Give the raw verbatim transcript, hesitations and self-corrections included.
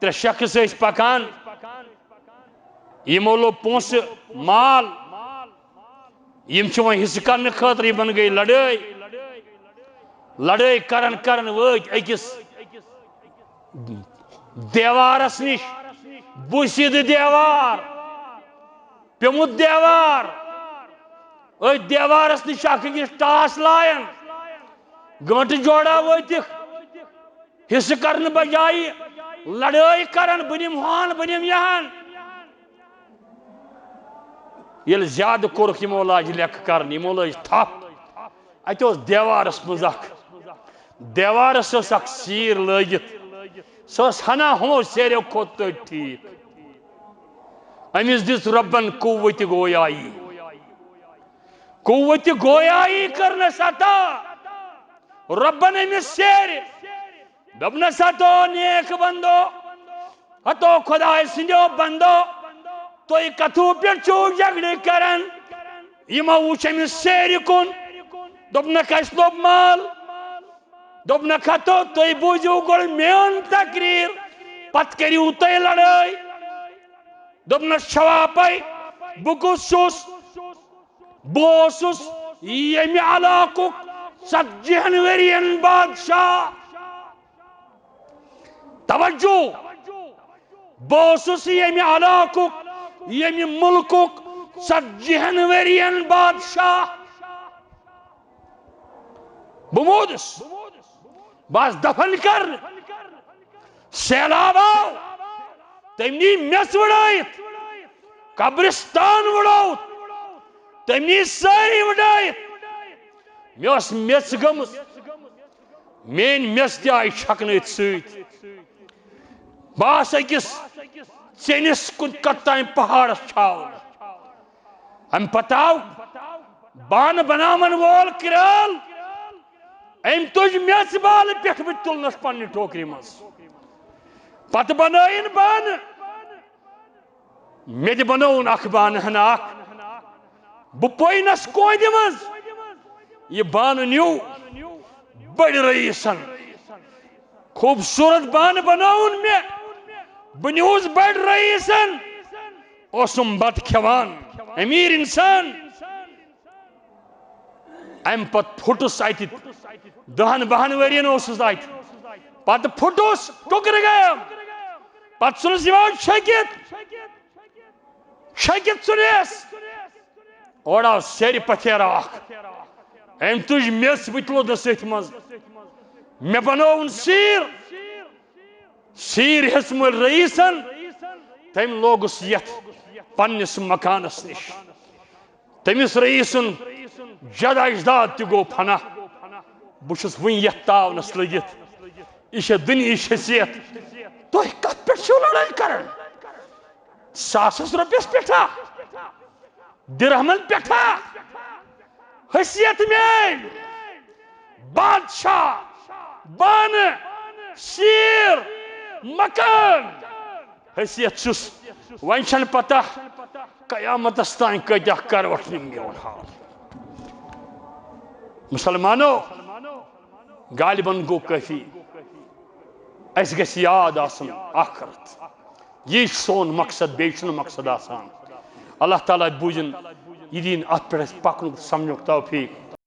ترٛےٚ شخص ٲسۍ پکان، یِمو لوٚب پونٛسہٕ، مال۔ یِم چھِ وۄنۍ حصہٕ کرنہٕ خٲطرٕ، یِمن گٔے لڑٲے۔ لڑٲے کران کران وٲتۍ أکِس دیوارس نِش۔ بُسِد دیوار، پیوٚمُت دیوار۔ أتھۍ دیوارس نِش چھِ اکھ أکِس ٹاس لایان۔ گٲنٹہٕ جوڑا وٲتِکھ۔ حصہٕ کرنہٕ بجایہِ لڑٲے کران، بہٕ نِمہٕ ہان، بہٕ نِمہٕ یہِ ہان۔ ییٚلہِ زیادٕ کوٚرُکھ، یِمو لاجہِ لیٚکہٕ کرنہِ، یِمو لٲج تھپھ۔ اَتہِ اوس دیوارس منٛز اکھ، دیوارس ٲس اکھ سیٖر لٲگِتھ۔ سۄ ٲس ہنا ہُمو سیریو کھۄتہٕ توتہِ ٹھیٖک۔ أمِس دِژ رۄبن قوتِ گویایی۔ قوتِ گویایی کٔرنس عطا۔ رۄبن أمِس سیرِ۔ دوٚپنس، ہتو نیک بندو، ہتو خداے سٕنٛدیو بندو، تُہۍ کتھو پٮ۪ٹھ چھِو جھگڑٕ کران؟ یِمو وُچھ أمِس سیرِ کُن۔ دوٚپنکھ، اسہِ لوٚب مال۔ دوٚپنکھ، ہتو تُہۍ بوٗزِو گۄڈٕ میٲنۍ تقریر، پتہٕ کٔرِو تُہۍ لڑٲے۔ دوٚپنس، چھوا پے بہٕ کُس چھُس؟ بہٕ اوسُس ییٚمہِ علاقُک ژتجی ہن ؤرین بادشاہ۔ توجہ، بہٕ اوسُس ییٚمہِ علاقُک، ییٚمہِ مُلکُک ژتجی ہن ؤرین بادشاہ۔ بہٕ موٗدُس۔ بس دفن کرنہٕ۔ سیلاب آو، تٔمۍ نی میٚژ وُڑٲیِتھ، قبرستان وُڑووُتھ، تٔمۍ نی سٲری وُڑٲیِتھ۔ مےٚ ٲس میٚژ گٔمٕژ، میٲنۍ میٚژ تہِ آیہِ چھکنہٕ أتھۍ سۭتۍ۔ بہٕ آس أکِس ژیٚنِس کُن کتھ تام پہاڑس چھاونہٕ۔ امہِ پتہٕ آو بانہٕ بناون وول کرٛال۔ أمۍ تُج میٚژ بالہٕ پٮ۪ٹھ، بہٕ تُلنس پننہِ ٹوکرِ منٛز۔ پتہٕ بنٲیِن بانہٕ۔ مےٚ تہِ بنووُن اکھ بانہٕ ہنا اکھ۔ بہٕ پوینس کوندِ منٛز۔ یہِ بانہٕ نیوٗ بٔڑۍ رئیسن۔ خوٗبصوٗرت بانہٕ بنووُن مےٚ۔ بہٕ نیوٗس بٔڑۍ رئیسن۔ اوسُم بتہٕ کھٮ۪وان، امیر انسان۔ امہِ پتہٕ پھُٹُس اتہِ، دہن بہن ؤرین اوسُس اتہِ۔ پتہٕ پھُٹُس، ٹُکرٕ گٔیم۔ پتہٕ ژھُنُس یِمو چھٔکِتھ، چھٔکِتھ ژھُنِس۔ اورٕ آو سیرِ پتھیرا اکھ۔ أمۍ تُج میٚژ، بہٕ تہِ لوٚدُس أتھۍ منٛز۔ مےٚ بنووُن سیٖر۔ سیٖر ہیٚژ مٔلۍ رئیسن، تٔمۍ لوگُس یتھ پننِس مکانس نِش۔ تٔمِس رئیسُن جد اجداد تہِ گوٚو فنا۔ بہٕ چھُس وُنہِ یتھ تاونس لٔگِتھ۔ یہِ چھےٚ دُنیہٕچ حیثیت۔ تُہۍ کتھ پٮ۪ٹھ چھِو لڑٲے کران؟ ساسس رۄپیس پٮ۪ٹھا؟ درہمن پٮ۪ٹھا؟ حیثیت میٲنۍ، بادشاہ، بانہٕ، سیٖر، مکان، حیثیت چھُس۔ وۄنۍ چھنہٕ پتہ قیامتس تام کۭتیاہ کروٹھ نِم میون حال۔ مسلمانو، غالباً گوٚو کٲفی۔ اسہِ گژھِ یاد آسُن آخرت۔ یی چھُ سون مقصد، بیٚیہِ چھُنہٕ مقصد آسان۔ اللہ تعالیٰ بوٗزِن یہِ دِیِن اَتھ پٮ۪ٹھ اَسہِ پَکنُک سَمجھنُک توفیٖق۔